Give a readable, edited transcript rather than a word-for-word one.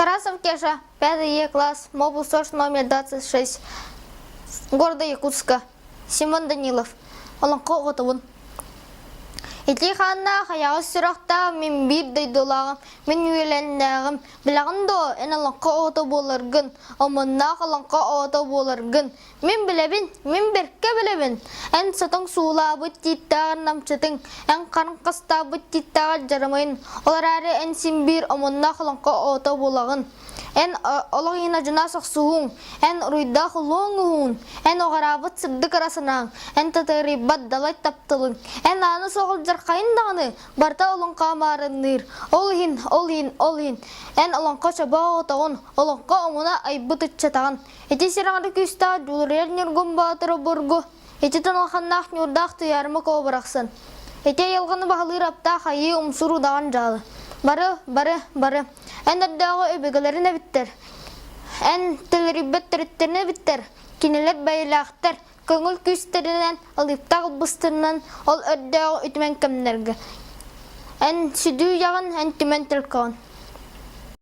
Тарасов Кеша, 5 Е класс, МОБУСОШ номер 26, города Якутска. Симон Данилов. Олоҥхо оҕотобун. Ити хааннаах айаҕас сүрэхтээх мин биир дойдулааҕым, мин үөлэннээҕим. Билэҕин дуо, эн олоҥхо оҕото буоларгын, омуннаах олоҥхо оҕото буоларгын. Мин билэбин, мин бэркэ билэбин. Эн сотоҥ суулаабыт тииттээҕэр намчытыҥ, эн харыҥ хастаабыт тииттээҕэр дьарамайын. Ол эрээри эн син биир омуннаах олоҥхо оҕото буолаҕын. Эн олох иһин адьынаас охсуһууҥ, эн уруйдаах улуоҥ уһуун, эн уҕараабыт сырдык ыра санааҥ, эн татыарыйбат далай тапталыҥ, эн ааны суоҕулдьархайын даҕаны барыта олоҥхо маарынныыр. Ол иһин, ол иһин, ол иһин эн олоҥхо чобоо оҕотоҕун, олоҥхо омуна айбыт ыччатаҕын. Ити сирэҕэр күүстээх Дьулуруйар Ньургун Боотур обургу, ити тоналханнаах ньуурдаах Туйаарыма Куо барахсан. Ити айылҕаны баһылыыр аптаах айыы умсур удаҕан дьаалы. Бары, бары, бары. Эн өрдөөҕү өбүгэлэрин эбиттэр. Эн төлөрүйбэт төрүттэрин эбиттэр. Кинилэр бэйэлээхтэр, көҥүл күүстэринэн, алыптаах албыстарынан ол өрдөөҕү үтүмэн кэмнэргэ. Эн сүдү уйаҕын, эн түмэн төлкөҕүн.